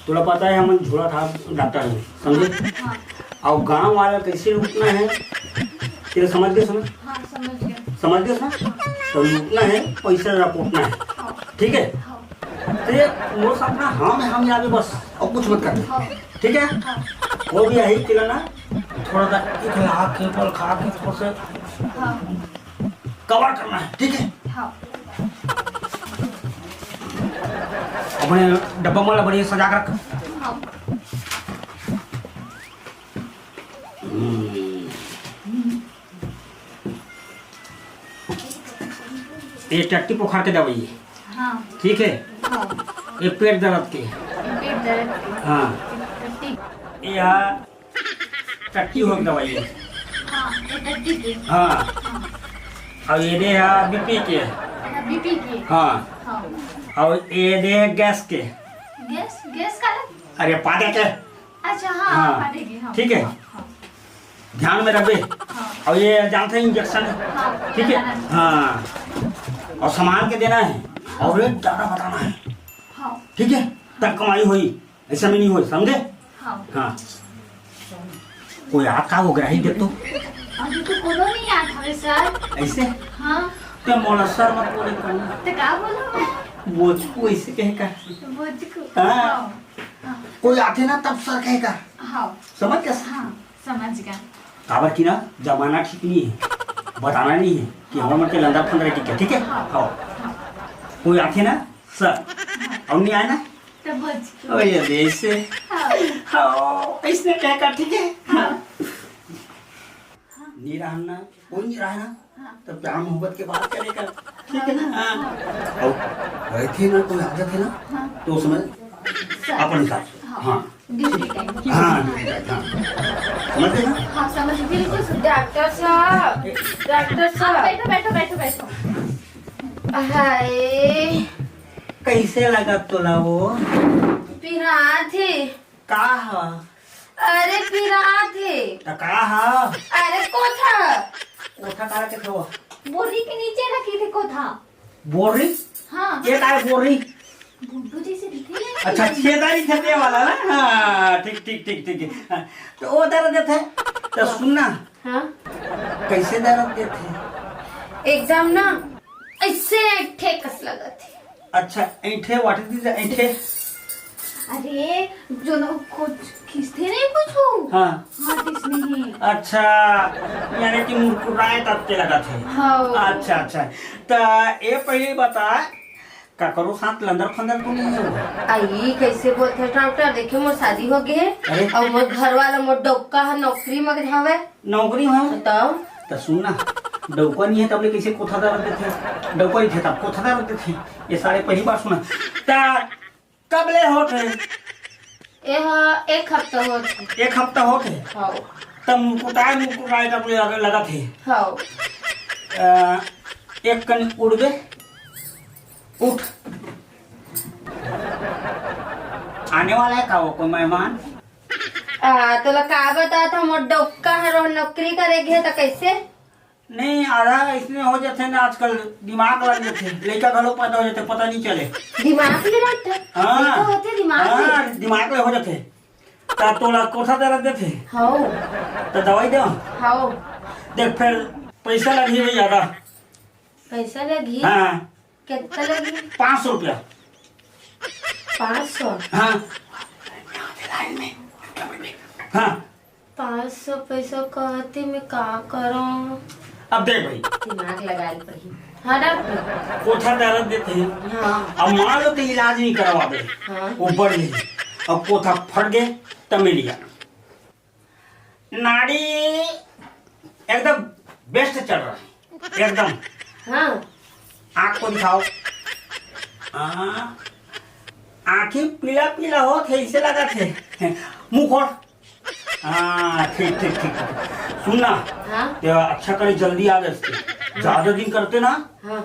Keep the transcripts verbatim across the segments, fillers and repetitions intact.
तोला पता है, हमन झोला था डॉक्टर है, समझे? हाँ। और गांव वाला कैसे लूटना है, तेरे समझ गए, समझ? हाँ, समझ गए। समझ गए, समझ? तो लूटना है, पैसा रपोटना है। हाँ। ठीक है? हाँ। तो ये मोर साथ ना, हाँ में हाँ मिला दे बस, और कुछ मत कर। हाँ। ठीक है? हाँ। वो भी यही किला ना, थोड़ा सा इखला के, बल खा के, थोड़ा सा हाँ। कवर करना है, ठीक है? हाँ। अपने डब्बा में बढ़िया सजा के रख। हाँ। हम्म। ये टट्टी बुखार के दवाई है। हाँ। ठीक है? हाँ। ये पेट दर्द के। पेट दर्द के। हाँ। टट्टी। ये टट्टी हो दवाई है। हाँ, ये टट्टी के। हाँ। हाँ। और ये दे है बीपी के। अच्छा, बीपी के। हाँ। हाँ। और ये दे है गैस के। गैस, गैस का है? अरे, पादे के। अच्छा, हाँ, हाँ। पादे के, हाँ। ठीक है। हाँ, हाँ। ध्यान में रखबे। हाँ। और ये जानते हैं इंजेक्शन है। हाँ, ठीक है। हाँ। और संभाल के देना है। और रेट ज्यादा बताना है। हाँ। ठीक है। तब कमाई होई। ऐसा में नहीं होई, समझे? हाँ। हाँ। कोई हाथ का हो गया ही देख तो। अभी तो कोनो नहीं आता है, सर। ऐसे? हाँ। तो मोला सर मत बोले कौन? तो का बोलूं मैं? बोचकू ऐसे कहे का? बोचकू। हाँ। हाँ। हाँ। कोई आथे ना तब सर कहे का? हाँ। समझ गया? हाँ, समझ गया। काबर की ना जमाना ठीक नहीं है, बताना नहीं है कि हमर मन के लंदर फंदर है, ठीक है, ठीक है? हाँ। हाँ। हाँ। कोई आथे ना सर, हाँ। और नहीं आए ना? तो बोचकू। ओ ये देश से। हाँ। हाँ, ऐसने कहे का, ठीक है? हाँ। नहीं रहना, कोई नहीं रहना, हाँ। तो प्यार मोहब्बत के बात करेगा, ठीक है ना? हाँ। हाँ। और रहते ना कोई आदत है ना, हाँ। तो उसमें सर। अपने साथ, हाँ। हाँ। Duty time. हाँ, ड्यूटी टाइम, हाँ। समझ गए ना? हाँ, समझ गई, बिल्कुल समझ। डॉक्टर साहब, डॉक्टर हाँ, साहब। बैठो, बैठो, बैठो, बैठो। हाय। कैसे लगा तोला वो? पिरात हे। का ह? अरे पिरात हे। त का ह? अरे कोथा। कोथा काला के खवा? बोरी के नीचे रखे थे कोथा। बोरी? हाँ। ये काय बोरी? गुड्डू जैसे दिखे नहीं? अच्छा, छेदा नहीं छेदे वाला ना? हाँ, ठीक, ठीक, ठीक, ठीक। हाँ, तो वो दर्द देथे। तो सुन ना। हाँ। कैसे दर्द देथे? एकदम ना, ऐसे ऐंठे कस लगत हे। अच्छा, ऐंठे, what is this ऐंठे? अरे, जो ना कुछ खींचते नहीं कुछ हो। हाँ। हाँ, किसने ही। अच्छा, यानी कि मुरकुराए तब के लगत हे। हाँ। अच्छा, अच्छा। त ये पहले बता, काकरो साथ लंदर फंदर तो नहीं है वो? आई, कैसे बोलथे डॉक्टर? देखे, मोर शादी हो गए हे। अरे। और मोर घर वाला मोर डौका ह नौकरी में हवे। नौकरी में? तो? तो सुन ना, डौका नहीं है तब ले कैसे कोथा दर्द देथे? डौका ही थे तब कोथा दर्द देथे। ये सारे पहली बार सुना। ता कब ले होत हे? ए ह एक हफ्ता होत हे। एक हफ्ता होत हे? हाँ। तब मुकुटाए मुकुटाए तब ले लग-, लगत हे। हाँ। अ, एक कन उड़बे, उठ। आने वाला है का वो कोई मेहमान? आ, तोला का बता था, मोर डौका हर नौकरी करे गे त कैसे? नहीं, आधा इसने हो जाथे ना आजकल, दिमाग लग जाथे, लइका घलो पैदा हो जाथे, पता नहीं चले। दिमाग ले डॉक्टर? हाँ। लइका होथे दिमाग ले? हाँ, दिमाग ले हो जाथे। त तोला कोठा दर्द देथे? हाँ। त दवाई दे। हाँ। देख, फिर पैसा लगही भाई ज्यादा। पैसा लगही? हाँ। कितना लगही? पाँच सौ रुपया। पाँच सौ? हाँ। हाँ। पाँच सौ पैसा कहती मैं का करूँ? अब देख भाई। दिमाग लगा ले पड़ी। हाँ डॉक्टर। कोठा दर्द देथे। हाँ। अब मान लो तो इलाज नहीं करवा दे। हाँ। वो बढ़ गई। अब कोठा फट गए तब मिल गया। नाड़ी एकदम बेस्ट चल रहा है, एकदम। हाँ। आँख को दिखाओ। हाँ, आँखें पीला पीला होत हे, ऐसे लगथे। मुँह खोल। हाँ, ठीक, ठीक, ठीक, ठीक। सुन ना, हाँ? ते अच्छा करे जल्दी आ गए इसके। ज्यादा दिन करते ना, हाँ।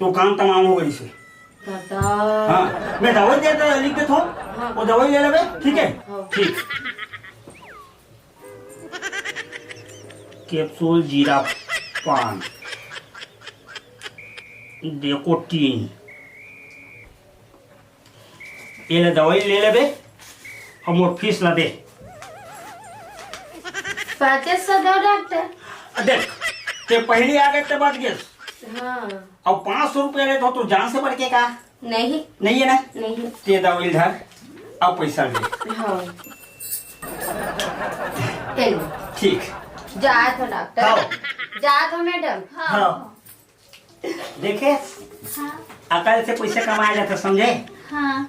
तो काम तमाम हो गई से। दादा। हाँ, मैं दवाई दे दे, लिख देथों। हाँ। वो दवाई ले लेबे, ठीक है? हाँ। ठीक। कैप्सूल जीरा पान, देखो तीन, ये ले दवाई ले लेबे। अब मोर फीस ला दे। पाँचे सौ दो डॉक्टर। देख, ते पहली आ गए ते बच गेस। हाँ। अब पाँच सौ रुपया ले तो तू जान से बढ़ के का? नहीं। नहीं है ना? नहीं। ते दवाई धर, अब पैसा ले। हाँ। चलो। ठीक। जात हो डॉक्टर। हाँ। जात हो मैडम। हाँ। देखे? हाँ। अकल से पैसा कमाया जाता, समझे? हाँ।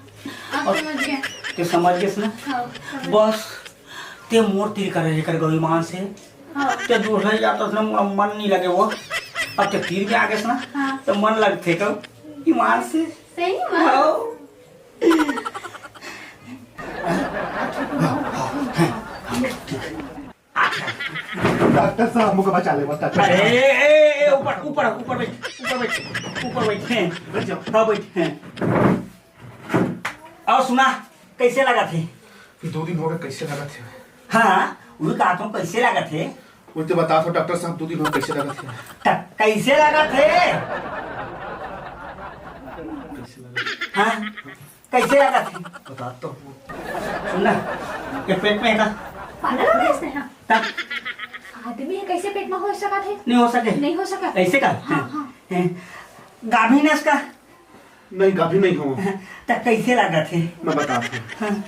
अब समझ गया। तो समझ गए ना? हाँ, समझ। बस, ते मोर तीर कर रहे कर गौ ईमान से। हाँ। ते दूसरे जाता उसने मोर मन नहीं लगे वो। अब ते तीर में आ गए ना? हाँ। तो मन लगते तो ईमान से। सही में? हाँ। डॉक्टर साहब, मुझे बचा ले, बस डॉक्टर अरे, साहब। ए, ए, ए, ऊपर, ऊपर, ऊपर बैठ, ऊपर बैठ, ऊपर बैठ, हैं। बैठ जाओ। हाँ, बैठ, हैं। और सुना, कैसे लगा थे? दो दिन हो गए, कैसे लगा थे? हाँ, वो कहा तुम कैसे लगा थे? वो तो बता दो डॉक्टर साहब, दो दिन हो गए, कैसे लगा थे? त-, कैसे लगा थे? कैसे लगा? हाँ? कैसे लगा थे? बता तो। सुन ना, ये पेट में है का? पागल हो गए इसने, हाँ। तब? आदमी है, कैसे पेट में हो सका थे? नहीं हो सके। नहीं हो सका। ऐसे का? हाँ, हाँ। हैं? गाभिन है इसका? नहीं, गाभिन नहीं हो। तब कैसे लगा थे? मैं बता दूँ। हाँ।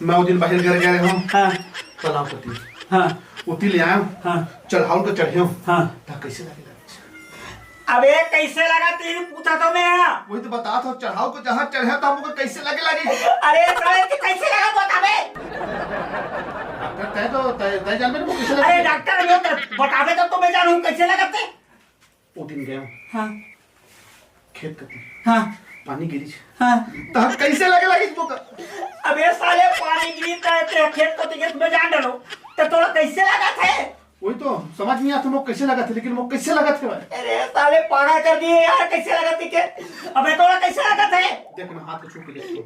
मैं वो दिन बाहर घर गए हूँ। हाँ। तालाब पति। हाँ। उती ले आया हूँ। हाँ। चढ़ाव को चढ़े हूँ। हाँ। तब कैसे लगे? अबे, कैसे लगा तेरी पूछा तो मैं यहाँ? वही तो बता था, चढ़ाव को जहाँ चढ़े तो हमको कैसे लगे लगी? अरे, साले, तू कैसे लगा बताबे? डॉक्टर, तय तो, तय, तय जान में कैसे लगे? अरे, डॉक्टर, ये तो बताबे तब तो मैं जानूँ कैसे लगा ते। वो दिन गया हूँ। हाँ। खेत कती। हाँ। पानी गिरी। हाँ। तो हम कैसे लगे लगी तुमको? अबे, साले, पानी गिरी, तय, तय, खेत कती, खेत में जान डालो। तो तोरा कैसे लगा थे? वही तो समझ नहीं आता, वो कैसे लगा थे, लेकिन वो कैसे लगा थे भाई? अरे साले, पागल कर दिए यार, कैसे लगा थे के? अबे तोरा कैसे लगा थे? देख ना, हाथ को छू के देख तो।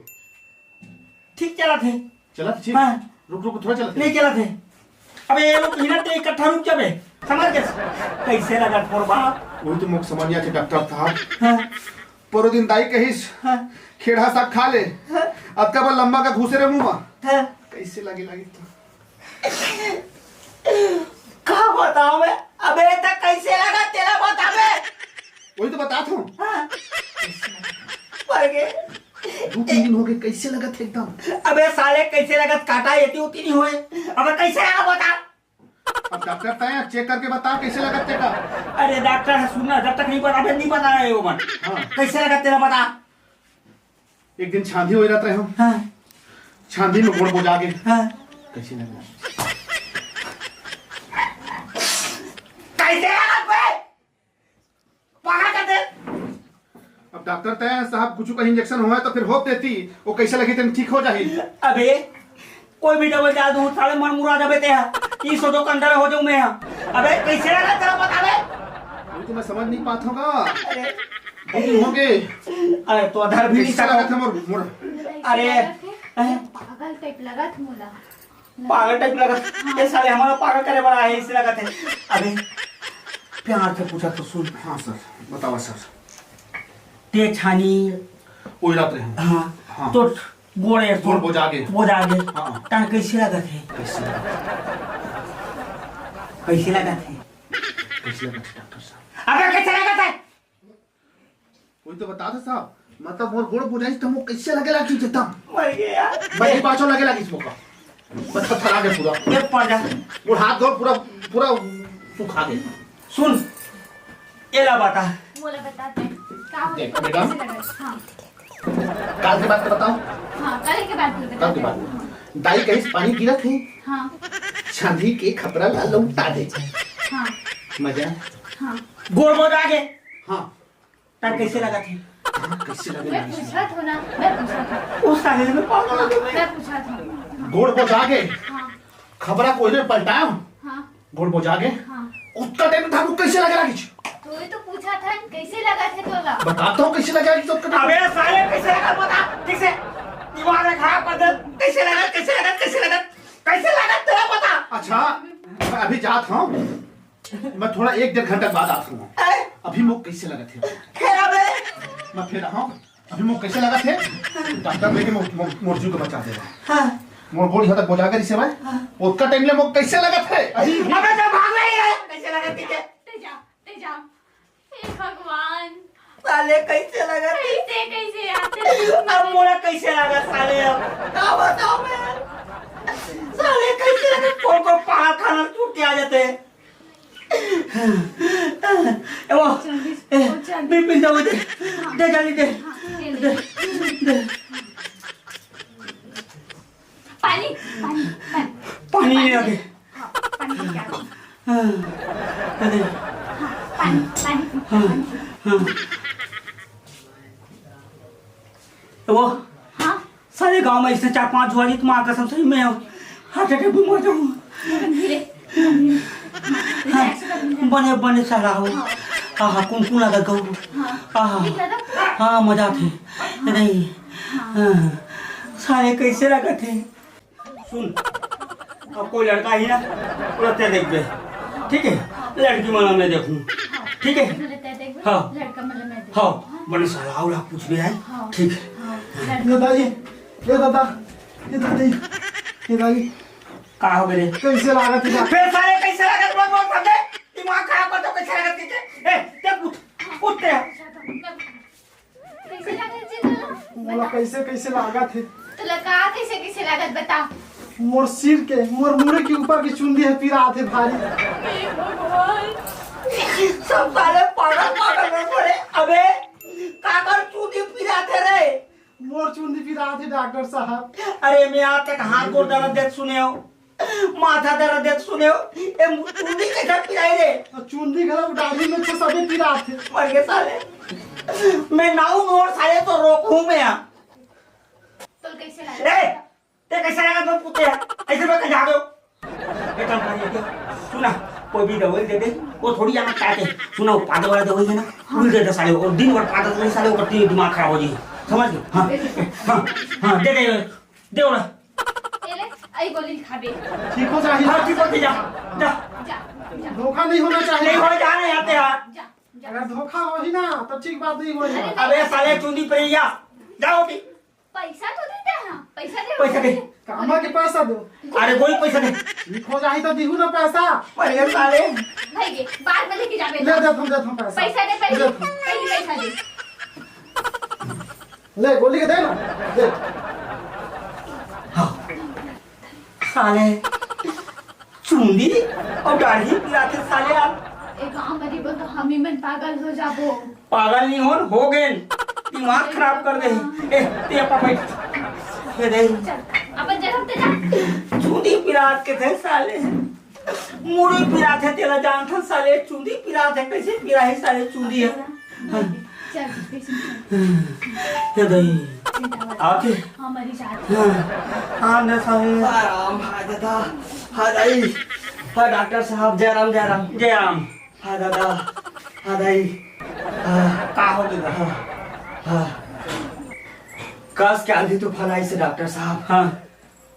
ठीक चला थे। चला थे, ठीक? हाँ। रुक, रुक, थोड़ा चला थे। नहीं चला थे। अबे ये लोग हिना ते इकट्ठा रुक जाबे, समझ गए? कैसे लगा तोर बाप? वही तो मुझे समझ नहीं आते डॉक्टर साहब। हाँ। परो दिन दाई कहिस, हाँ। खेड़ा साग खा ले। हाँ। अतका बड़ लंबा का घुसे रे मुंह में। हाँ। कैसे लगे लगी तो? का बताओ मैं? अबे, तक कैसे लगा तेला बता बे। वही तो बता था। हाँ। मर गए। दो तीन दिन हो गए, कैसे लगा थे एकदम? अबे साले, कैसे लगा? काटा ये उतनी होए। अबे कैसे लगा बता? अब डॉक्टर तय चेक करके बता कैसे लगा तेका। अरे डॉक्टर है, सुनना, जब तक नहीं बता, नहीं बता रहे हो मन। हाँ। कैसे लगा तेरा बता? एक दिन छांदी हो जाता है हम। हाँ। छांदी में गोड़ बोजा के। हाँ। कैसे लगा? कैसे लगा बे? पागल कर दे। अब डॉक्टर तय साहब कुछ का इंजेक्शन हुआ है तो फिर होप देती, वो कैसे लगी तेन ठीक हो जाही। अबे कोई भी दवाई डाल दूं, साले मन मुरा जाबे ते हा। ई सोचो के अंदर हो जाऊं मैं हा। अबे कैसे लगा तेरा बताबे? वही तो मैं समझ नहीं पाता हूँ का। अरे। दो दिन हो गए। अरे तो अधर भी नहीं कैसे लगा सकता। था मोर, मोर? अरे। कैसे लगा थे? हैं? पागल टाइप लगा था मोला। पागल टाइप लगा था। हाँ। ये साले हमारा पागल करे वाला है, ऐसे लगा थे। अबे प्यार से पूछा तो सुन। हाँ सर, बताओ सर। ते छानी। ओई रात रहे। हाँ। हाँ। तो गोड़े गोड़ बोजा के। बोजा के। हाँ। तन कैसे लगा थे? कैसे लगा थे? कैसे लगा थे? कैसे लगा थे डॉक्टर साहब? अबे कैसे लगा थे? वही तो बता था साहब, मतलब मोर गोड़ बोजाइस तो मोर कैसे लगे लागिस एकदम। मर गया। भाई पाछो लगे लागिस मोका। बस थरथरा के पूरा। ये पड़ जा। मोर हाथ गोड़ पूरा, पूरा सुखा गए। सुन, एला बता। मोला बता दे। का हो देख बेटा। हाँ। काल के बात तो बताओ। हाँ, काल के बात तो बता कल के दे। बात। दाई कहिस पानी गिरत हे। हाँ। छांदी के खपरा ला लौटा दे। हाँ। मजा। हाँ। गोड़ बोजा के। हाँ। तन कैसे लगा थे? हाँ, कैसे लगे मैं लागिस? पूछा था ना, मैं पूछा था। उस साले में पागल हो गए। मैं पूछा था। गोड़ बोजा के। हाँ। खपरा कोई ने पलटाया? हाँ। गोड़ बोजा के? हाँ। उतना टाइम था, वो कैसे लगे लागिस? तो ये तो पूछा था, कैसे लगा थे तोला? बताता हूँ कैसे लगा लागिस तो। अबे साले, कैसे लगा बता, ठीक से? दिमाग खराब कर दे। कैसे लगा, कैसे लगा, कैसे लगा, कैसे लगा तेरा बता? अच्छा, मैं अभी जात हूँ। मैं थोड़ा एक डेढ़ घंटा बाद आत हूँ। अरे। अभी मोक कैसे लगा थे? खेला बे। मैं फिर आऊँ। अभी मोक कैसे लगा थे? डॉक्टर लेके मो-, मो-, मोर जीव को बचा दे रहा है। हाँ। मोर गोड़ इहाँ तक बोजा करिस हे मैं। हाँ। ओतका टाइम ले मोर कइसे लगत हे? अभी अबे तो भाग ले रे, कइसे लगत हे? ते जा, ते जा। हे भगवान। साले कइसे लगत हे? कइसे, कइसे आथे? अब मोला कइसे लगत साले अब? का बताओं मैं? साले कइसे लगत? कोन कोन पहाड़ खाना टूट के आ जाथे। ए वो, जल्दी, ए, जल्दी। बीपी दवाई दे। हाँ। दे जल्दी दे। हाँ, ये ले। दे, दे। पानी, पानी, पानी। पानी नहीं आगे। हाँ, पानी लेके आ। हाँ, अरे। हाँ, पानी, पानी, हाँ, पानी। हाँ। वो, हाँ? सारे गांव में इसने चार पांच जुआरी, तुम्हारा कसम सही में हो। हार्ट अटैक भी मर जाऊँ। धीरे, धीरे। हाँ, relax कर, relax। बने, बने साला हो। हाँ। हाँ, हाँ, कुन कुन लगा गऊ। हाँ। हाँ, हाँ। ठीक लगा? हाँ, मजा आथे। हाँ। नहीं। हाँ। हाँ। सारे कइसे लगत हे? सुन, अब कोई लड़का ही ना, ओला तैं देखबे, ठीक है? लड़की मन ला मैं देखूं, ठीक है? हाँ। लड़का मन ला मैं देखूं। हाँ, बने साला ओला पूछबे, आय? हाँ। ठीक है। हाँ, लड़का। ये दाई, ये दादा, ये दादी, ये दाई। का हो गे रे? कइसे लागत हे? फिर साले कइसे लागत हे? बोल, बोल, समझे? दिमाग खराब मत कर, कइसे लागत हे? ए, तैं पूछ, पूछ तैं। कइसे लागत जी तोला? मोला बता। कइसे, कइसे लागत हे? तोला का कइसे, कइसे लागत बता? मोर सिर के, मोर मुड़ी के ऊपर के चुंदी ह पिरात हे भारी। हे भगवान। सब साले पागल, पागल में पड़े। अबे, काकर चुंदी पिरात हे रे? मोर चुंदी पिरात हे डॉक्टर साहब। अरे, मैं आज तक हाथ गोड़ दर्द देत सुने हो। माथा दर्द देत सुने हो, ए चुंदी कइसे पिराही रे? अउ चुंदी घलो दाढ़ी में तो सबे पिरात हे। मर गे साले। मैं नाऊ मोर साले तो रोकहूं मैं। तोला कइसे लागत? ए, तैं कइसे लागत हे? अइसे मैं कहीं जाबे। एक काम करिए, सुना, कोई भी दवाई दे दे, वो थोड़ी आना चाहते। सुना, वो पादे वाला दवाई हे ना, वो दे दे साले, वो दिन भर पादे तो नहीं साले, वो दिमाग खराब हो जाए, समझ गए? हाँ, हाँ, हाँ, दे दे, दे वो। ए ले, अई गोली खाबे। ठीक हो जाही। हाँ, ठीक हो, जा, जा। जा, जा। धोखा नहीं होना चाहिए। नहीं हो, जा नहीं आते यार। जा, जा। अगर धोखा होही ना, तो ठीक बात नहीं होही। अरे, अबे साले चुंदी पिरइया, जाओ अभी। पैसा तो देते हैं, पैसा दे। पैसा दे। कामा के पैसा दो। अरे कोई पैसा नहीं। ठीक हो जाही तो दिहू ना पैसा। अरे साले। भाई के, बाद में लेके जाबे। ले देत हूँ, देत हूँ पैसा। पैसा दे, पहले, देत हूँ। पहले पैसा दे। ले, गोली के दे ना। दे। हाँ। साले, चुंदी अउ दाढ़ी पिराथे साले यार। ए गांव में रहिबो तो हम ही मन पागल हो जाबो। पागल नहीं होन, हो गेन। दिमाग खराब कर दे। ए, तैं अपन बैठ। ए दे। चल, अपन जगह पे जा। चुंदी पिरात कथे साले। मुड़ी पिराथे तेला जानथन साले, चुंदी पिराथे, कइसे पिराही साले चुंदी ह। हाँ। चल, patient। हे दाई। आके? हाँ, मरीज आके। हाँ। हाँ, ना साले। हाँ, राम, हाँ, दादा। हाँ, दाई। हाँ, डॉक्टर साहब, जय राम, जय राम। जय राम। हाँ, दादा। हाँ, दाई। हाँ। का हो गे? हाँ। हाँ। कस के आंधी तूफान आइस हे, डॉक्टर साहब। हाँ।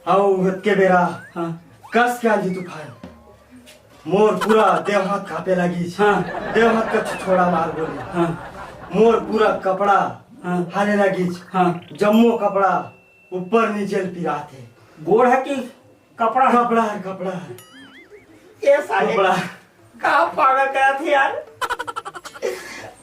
अउ ओतके बेरा हाँ। कस के आंधी तूफान। मोर पूरा देह हाथ कांपे लागिस। हाँ। देह हाथ कछु छोड़ा मार बोले। हाँ। मोर पूरा कपड़ा हाँ। हाले लागिस। हाँ। जम्मो कपड़ा ऊपर नीचे ल पिरात हे। गोड़ हे कि कपड़ा हे? कपड़ा हे, कपड़ा हे। ए साले, कपड़ा। का पागल करत हे यार?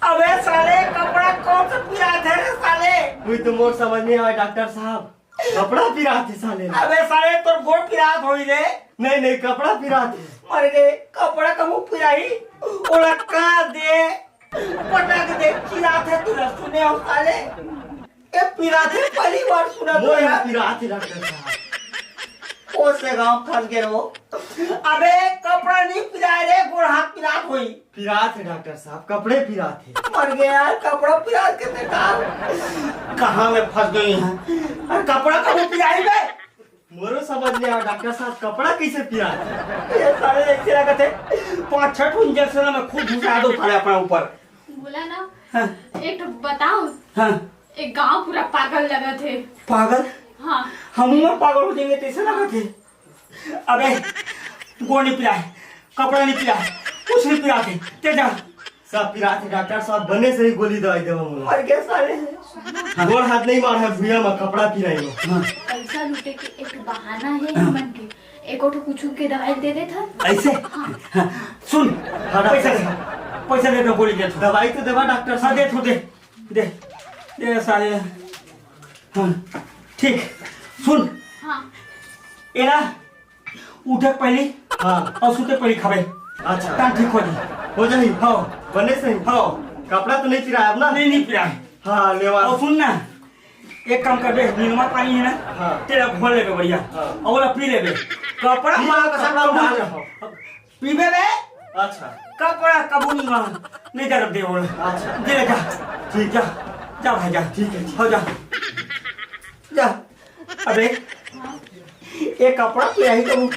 अबे साले, कपड़ा कोन से पिरात हे रे साले? वही तो मोर समझ नहीं आवे डॉक्टर साहब। कपड़ा पिरात हे साले। अबे साले, तोर गोड़ पिरात होही रे। नहीं, नहीं, कपड़ा पिरात हे। मर गे, कपड़ा कभू पिराही? ओला का दे, पटक दे, चिरात हे तुला, सुने हो साले? ए पिरात हे, पहली बार सुना तो मोर यार। पिरात हे डॉक्टर साहब। ओ से गांव फंस गे हो। अबे कपड़ा नहीं पिराए रे, गोड़ हाथ पिरात होही। पिरात हे डॉक्टर साहब, कपड़े पिरात हे। मर गे यार, कपड़ा पिरात के बेकार। कहाँ में फंस गे हंव? अरे कपड़ा कभू पिराही बे? मोरो समझ नहीं आवे डॉक्टर साहब, कपड़ा कइसे पिरात हे? ए साले, अइसे लगत हे पांच छह ठो इंजेक्शन में खून घुसा दो साले अपना ऊपर। बोला ना, हाँ। एक ठो बताओ। हाँ। एक गांव पूरा पागल लगत हे। पागल? हाँ। हमू मन पागल हो जाएंगे, तइसे लगत हे। अबे, गोड़ नहीं पिराए, कपड़ा नहीं पिराए, कुछ नहीं पिरात हे, तैं जा। सब पिरात हे डॉक्टर साहब, बने सही गोली दवाई देवा मोला। मर गे साले। गोड़ हाथ नहीं मार हे भुइयां में, कपड़ा पिराही। हाँ। पैसा लूटे के एक बहाना हे हमन के। एको ठो कुछु के दवाई दे देथन। ऐसे? हाँ। हाँ, सुन, हाँ, डॉक्टर पैसा दे, साहब। पैसा दे दो, गोली दे दो। दवाई तो देवा डॉक्टर हाँ, साहब। दे दो, दे, दे, दे साले। हाँ, ठीक, सुन। हाँ। एला उठे के पहली हाँ। और सुते के पहली खाबे। अच्छा। तहान ठीक हो जाही। हो जाही? हाँ। बने सही? हाँ। कपड़ा तो नहीं पिराए अब ना? नहीं, नहीं पिराए। हाँ, लेवा। और सुन ना, एक काम करबे, निरमा पानी है ना, हाँ। तेला घोल लेबे बढ़िया। हाँ। और ओला पी लेबे। कपड़ा निरमा मार का सब कबूल डाल। पीबे बे? अच्छा। कपड़ा कबूल नहीं मार, नहीं दर्द दे ओला। अच्छा। दे ले जा। ठीक। जा, जा भाई जा। ठीक है। हो जा। जा। अबे, ये कपड़ा पिराही कबूल।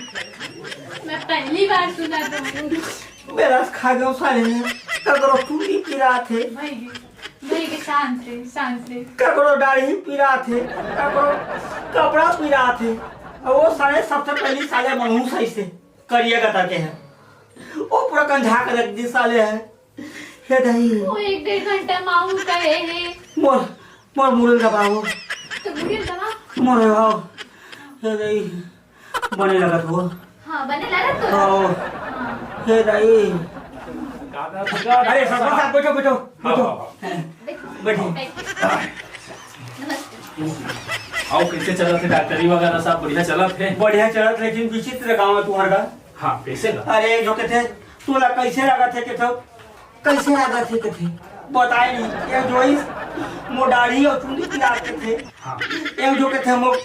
मैं पहली बार सुना था। मेरा खा गयो साले ने। ककरो चूड़ी पिरात हे। भाई, भाई के शांत रहे, शांत रहे। ककरो दाढ़ी पिरात हे, ककरो कपड़ा पिरात हे। और वो साले सबसे पहली साले मनहूस ऐसे करिया गतर के है। वो पूरा कंझा के रख दी साले है। हे दाई। वो एक डेढ़ घंटा माहू कहे हे। मोर, मोर मुरल दबाओ। तो मुरल दबा। मोर दबाओ। हे दाई। बने लगत हो। हाँ, बने लगत हो। हाँ। हाँ। हे दाई। अरे, सब साथ बैठो, बैठो, बैठो। हाँ, हाँ, हाँ। बैठो। बैठो। नमस्ते। आओ, कैसे चलत हे डॉक्टरी वगैरह सब बढ़िया चलत हे? बढ़िया चलत, लेकिन विचित्र गाँव है तुम्हारा। हाँ, कैसे गा? अरे, जो कहते, तोला कैसे लगत हे, कहते, कैसे लगत हे, कहते, बताए नहीं। एक जो इस मोर दाढ़ी और चुंदी पिरात कहते, हाँ। एक जो कहते, मोर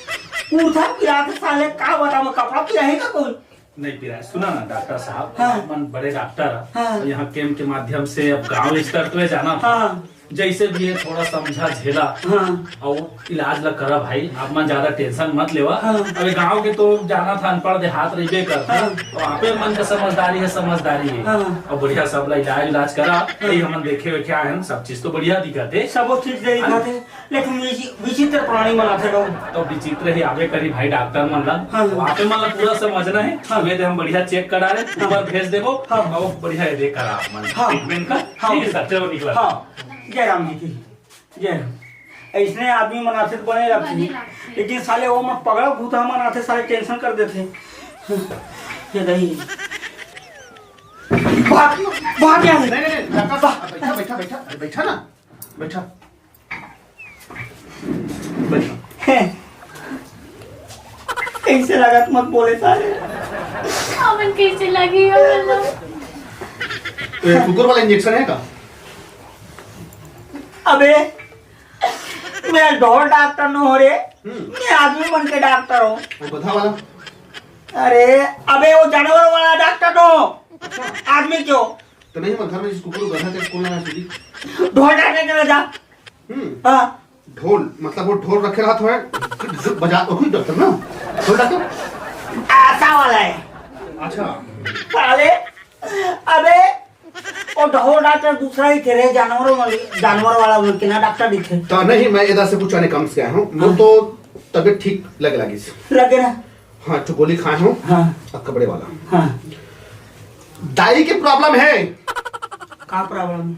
कुर्ता पिरात, साले का बताओ, कपड़ा पिराही का कोई? नहीं पिराए। सुना ना डॉक्टर साहब, हाँ। आप मन बड़े डॉक्टर हैं। हाँ। और यहाँ कैंप के माध्यम से अब गांव स्तर पे जाना था। हाँ। जैसे भी है, थोड़ा समझा झेला हाँ। और इलाज ला करा भाई, आप मन ज्यादा टेंशन मत लेवा। हाँ। अबे गांव के तो जाना था, अनपढ़ देहात रहिबे करथे। हाँ। और आपे मन का समझदारी है, समझदारी है। हाँ। और बढ़िया सब ला इलाज, इलाज करा, हाँ। यही हमन देखे हुए क्या है, सब चीज तो बढ़िया दिखत है। सब वो ठीक से दिखत है, लेकिन विचि-, विचित्र प्राणी मन आथे लोग। तो विचित्र ही आवे करी भाई डॉक्टर मन ला। हाँ। तो आपे मन ला पूरा समझना है। हाँ। वे दे हम बढ़िया चेक करा रहे, हाँ। ऊपर भेज देबो, हाँ। और बढ़िया ये दे करा आप मन हाँ। ट्रीटमेंट का। हाँ। ठीक है सर, चलो निकला। हाँ। जय राम जी की। जय। ऐसने आदमी मन आथे त बने लगथे। बने लगथे। लेकिन साले वो मन पगला भूत मन आथे, साले टेंशन कर देथे। ये दही। भाग, भाग गया। नहीं, नहीं, नहीं, डॉक्टर साहब, बैठा, बैठा, बैठा, अरे बैठा ना, बैठा। बैठा। कैसे लगत मत बोले साले। हमन कैसे लगी हो मतलब? ए, कुकुर वाला इंजेक्शन है का? अबे, मैं ढोर डॉक्टर नो हो रे, हम्म। मैं आदमी मन के डॉक्टर हूँ। वो गधा वाला? अरे, अबे वो जानवर वाला डॉक्टर नो, अच्छा। आदमी क्यों? तो नहीं, मैं घर में जिस कुकुर गधा के कौन लगा सुधी? ढोर डॉक्टर के जा। हम्म। हाँ। ढोल, मतलब वो ढोल रखे रहा तो है, बजा, वही डॉक्टर ना? ढोल डॉक्टर? ऐसा वाला है। अच्छा। साले, अबे, वो ढोल डॉक्टर दूसरा ही थे रे, जानवरों वाले, जानवर वाला बोल के ना डॉक्टर ही थे। तो नहीं, मैं इधर से कुछ आने काम से आया हूँ। वो हाँ। तो तबीयत ठीक लगे लगी। लगे ना? हाँ, तो गोली खाए हूँ। हाँ। अकबड़े वाला। हाँ। दाई के प्रॉब्लम है। का प्रॉब्लम?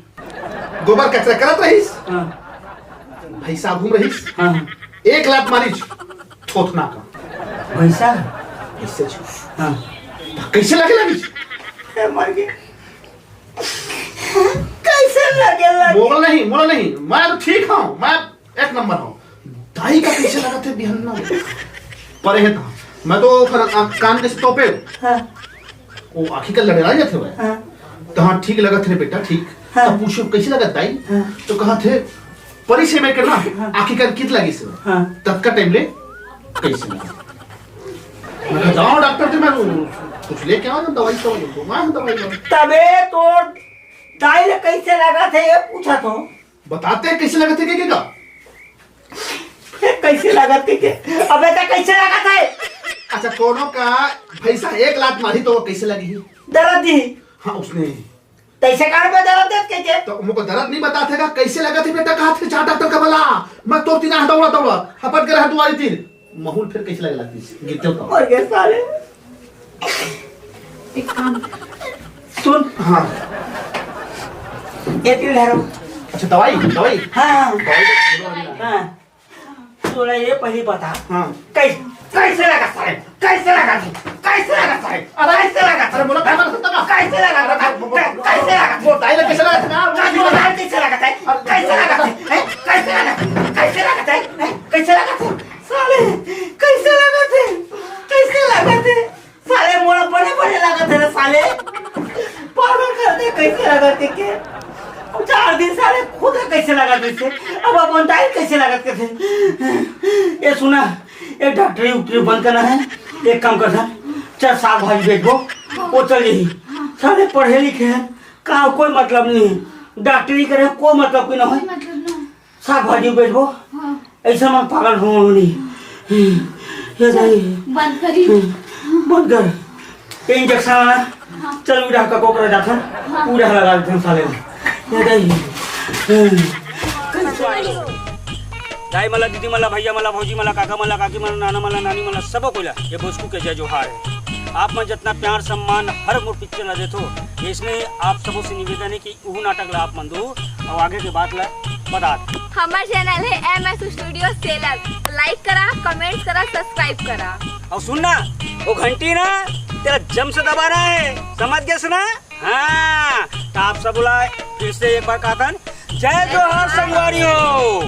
गोबर कचरा करत रहीस। हाँ। भैंसा घूम रहीस। हाँ। एक लात मारिस, थोथना का। भैंसा? इससे छू। हाँ। तो कैसे लगे लगी? ए, मर गए। कैसे लगे लगी? बोल नहीं, बोल नहीं। मैं तो ठीक हूँ, मैं एक नंबर हूँ। दाई का कैसे लगा थे बिहन्ना? परे है था। मैं तो ओकर आ-, कान के से तोपे। हाँ। वो आँखी का लड़े रह जाते हुए। हाँ। तो हाँ, ठीक लगा थे बेटा, ठीक। हाँ। तो पूछो, "कैसे लगा दाई?" हाँ। तो कहा थे, "परी से मैं करना, हाँ। आँखी का कित लगी से?" हाँ। तब का टाइम ले, "कैसे लगा?" मैं कहा, "जाओ डॉक्टर से, मैं कुछ लेके आओ ना, दवाई तो, मैं दवाई दो।" तबे तो दाई ले कैसे लगा थे, ये पूछा तो। बताते हैं कैसे लगत हे के, के का? कैसे लगत हे के? अबे तो कैसे लगत हे? अच्छा, कोनो का भैंसा एक लात मारी तो वो कैसे लगी? दर्द दी। हाँ, उसने। तैसे कार में दर्द देत के, के? तो मुझको दर्द नहीं बताते का, कैसे लगत हे बेटा, कहा थे जा डॉक्टर का बला, मैं तो तीन दौड़ा दौड़ा, हपट के रहा दुआरी तीर। माहौल फिर कैसे लगे लगती है? गिरते हो तो। मर गए साले। एक काम। सुन। हाँ। ये पी ले रो। अच्छा, दवाई, दवाई। हाँ, हाँ। दवाई तो हाँ। तोला ये पहली बता। हाँ। कैसे, कैसे लगा साले? कैसे लगा थे? कैसे लगा साले? अरे, कैसे लगा थे? अरे, बोला, कैसे लगा थे? कैसे लगा थे? अरे, बोला, कैसे लगा थे? बोला, ताई लगा, कैसे लगा थे? कैसे लगा थे? कैसे लगा थे? हैं? कैसे लगा थे? कैसे लगा थे? हैं? कैसे लगा थे? साले, कैसे लगा थे? कैसे लगा थे? साले मोला बड़े बड़े लागत हे रे साले। पागल कर दे, कैसे लागत हे के? अब चार दिन साले खुद ला कैसे लागत हे से? अब अपन ताई कैसे लागत हे से? ए सुना, एक डॉक्टरी उक्टरी बंद करना है, एक काम करथन, चल साग भाजी बेचबो, वो चल जाही। साले पढ़े लिखे हैं, का कोई मतलब नहीं है, डॉक्टरी करे कोई मतलब कोई ना है। कोई मतलब ना। साग भाजी बेचबो। हाँ। ऐसा मन पागल हो नहीं। ये दाई। बंद करी। बंद कर। ये इंजेक्शन आना। हाँ। चल, उड़ा का कोकरा जाथन। हाँ। उड़ा लगा देथन साले। ये दाई। दाई मला, दीदी मला, भैया मला, भौजी मला, काका मला, काकी मला, नाना मला, नानी मला, सबो कोई ला ये बोसकू के जय जोहार है। आप मन जितना प्यार सम्मान हर मोर पिक्चर ला देथो, इसमें आप सबों से निवेदन है कि उहू नाटक ला आप मन दू अउ आगे के बात ला बतात। हमर चैनल है एमएस स्टूडियो सेलर। लाइक करा, कमेंट्स करा, सब्सक्राइब करा। अउ सुन ना, वो घंटी ना, तेला जम से दबाना है, समझ गेस ना? हाँ, तो आप सब ला फिर से एक बार कहथन, जय जोहार संगवारी हो।